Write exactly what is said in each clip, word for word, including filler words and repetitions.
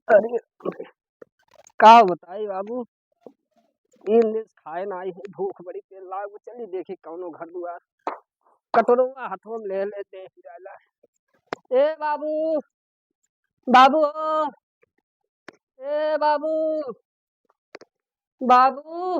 अरे, का बताई बाबू, तीन दिन से खाए नाई है, भूख बड़ी तेज लाग। चली देखी कौनो घर दुआर, कटोरवा हथवा में ले ले दे ही रहला। ए बाबू, बाबू हो, ए बाबू, बाबू,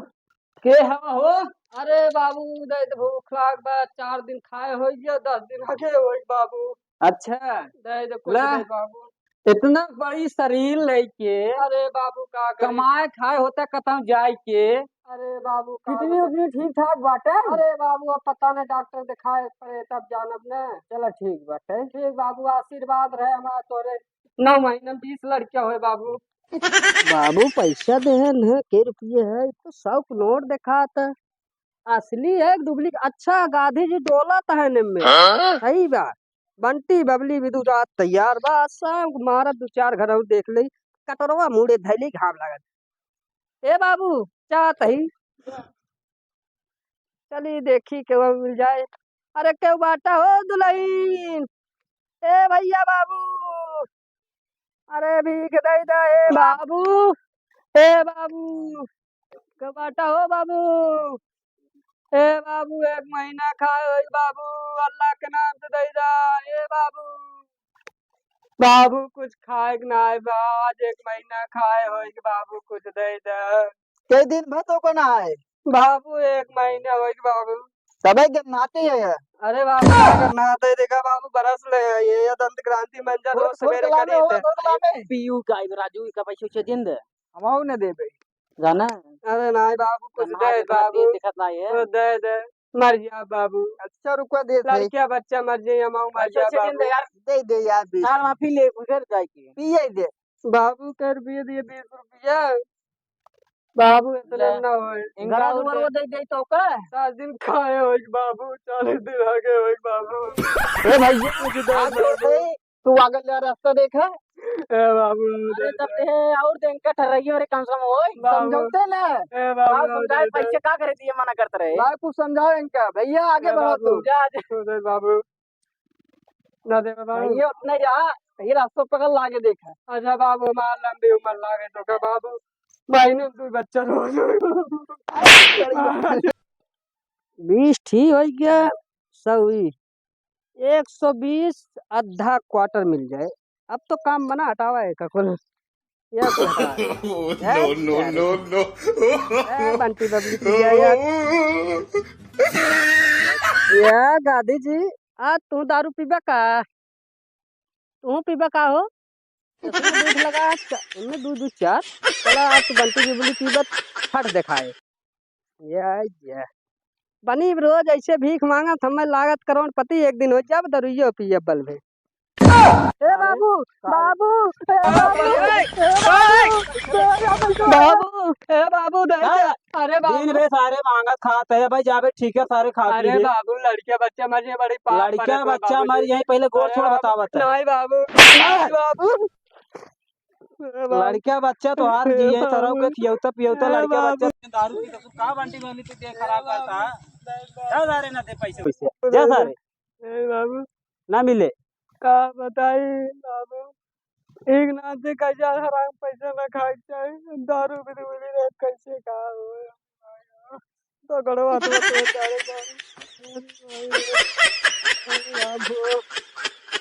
के हवा हो? अरे बाबू, दे दे, भूख लाग बा, चार दिन खाए होई गया, दस दिन आगे होई बाबू। अच्छा। दे दे, कुछ ला। दे बाबू। इतना बड़ी शरीर लेके अरे बाबू, का करी? कमाए खाए होता कतौ जाए के। अरे बाबू, का किडनी बताई? उडनी ठीक ठाक बाटे? अरे बाबू, अब पता नहीं, डॉक्टर दिखाए पड़े तब जानब न। चला ठीक बाटे। ठीक बाबू, आशीर्वाद रहे हमार तोरे। नौ महीना में बीस लड़कियां होए बाबू। बाबू, पैसा देहन है, के रुपये है, ई तो सौ के नोट देखात है। असली है कि डुप्लीकेट? अच्छा, गांधी जी डोलत है निम्मे। हाँ? सही बात। बंटी बबली भी दू रात तैयार बा, सब मारत दू चार घर और देख ले, कटोरवा मुड़े धैली, घाम लागत। ए बाबू, चाहत ही। चली देखी केहू मिल जाए। अरे केहू बाटा हो दुलहिन? ए भइया बाबू, अरे भीख दे दे ए बाबू, ए बाबू, केहू बाटा हो बाबू, ए बाबू, एक महीना खाए होई बाबू, अल्लाह के नाम से दे दे ए बाबू। बाबू, कुछ खाए के ना है बा, आज एक महीना खाए होई के बाबू, कुछ दे दे। कई दिन भर तो को ना है? बाबू, एक महीना होई के बाबू। तबे गन्नाते है। अरे बाबू, का गन्नाते है? देखा बाबू, बरस ले है ये, ये दंत क्रांति मंजन रोज सवेरे करी थे। पीयू का, राजू का पैसे उसे दिन दे। हमहू न देबे। जाना? अरे नाई बाबू, कुछ दे बाबू। देखत ना है। कुछ दे दे। मर जा बाबू। अच्छा रुपया दे दे। लड़किया बच्चा मर जाए, हम मर जा बाबू। दे दे यार, बीस। साल माफी ले, उधर जाए के। पिए दे। बाबू कर पिए दिए बीस रुपया। बाबू, इतने ले। ना होए। इनका घर और दुआर दे। वो दे दे तो का? सात दिन खाए होई बाबू, चालीस दिन आगे होई बाबू। ए भैया, कुछ दे बाबू। तू आगे ले रास्ता देखा। ए बाबू, अरे तब ते और दिन का ठहराइए, अरे कम से कम होई। बाबू। समझौते ना। ए बाबू, बाबू, समझाए, दे दे। पैसे का करे दिए, मना करते रहे। भाई, कुछ समझाओ इनका। भैया, आगे बढ़ो बाबू। तू। जा, जा। दे बाबू। ना दे बाबू। भैया, उतना जा। ये रास्ता पकड़, लागे देखा। अच्छा बाबू, हमार लंबी उम्र लागे तो का बाबू। महीने में दो बच्चा हो जाए बाबू। बीस ठीक हो गया, सौ ई। एक सौ बीस आधा क्वार्टर मिल जाए। अब तो काम बना, हटावा है का कुल। या तो हटावा। Oh, है no, no, यार। No, no। ए, बंटी बबली पी जाए यार। या गांधी जी, आज तू दारू पीबा का? तू पीबा का हो? इतना दूध लगा, च-, इनमें दू, दू, चार। चला, आज तो बंटी बिबली पीबत फट देखाए। या, या। बनी रोज ऐसे भीख मांगत, हमें लागत करोड़पति एक दिन हो जाब, दरुइयो पिए बल में। ए बाबू, बाबू, ए बाबू, ए बाबू, बाबू, ए बाबू, दे दे। हाँ। अरे बाबू। दिन भर सारे मांगत खात है भाई, जाबे ठीक है, सारे खा पी अरे ले। बाबू, लड़के बच्चे मर जाए, बड़ी पाप लड़के परत है बच्चा बाबू मर जी। जाए, पहले गोड़ अरे छोड़ बाबू, बतावत है। नहीं बाबू, नहीं बाबू। अरे बाबू। लड़का बच्चा तो हार जिए, अरे तरह के बाबू। खियौता पियौता अरे लड़का बच्चा। बाबू। दारू पी के तू का बंटी बबली तू देह खराब करता है? जा सारे ना दे पैसे वैसे। जा सारे। अरे बाबू। ना मिले। का बताई बाबू। एक नाते का यार हराम पैसा ना खाए के चाही। दारू पी के कैसे का हो? तो गड़वा तो, तो, तो, अरे बाबू। अरे बाबू।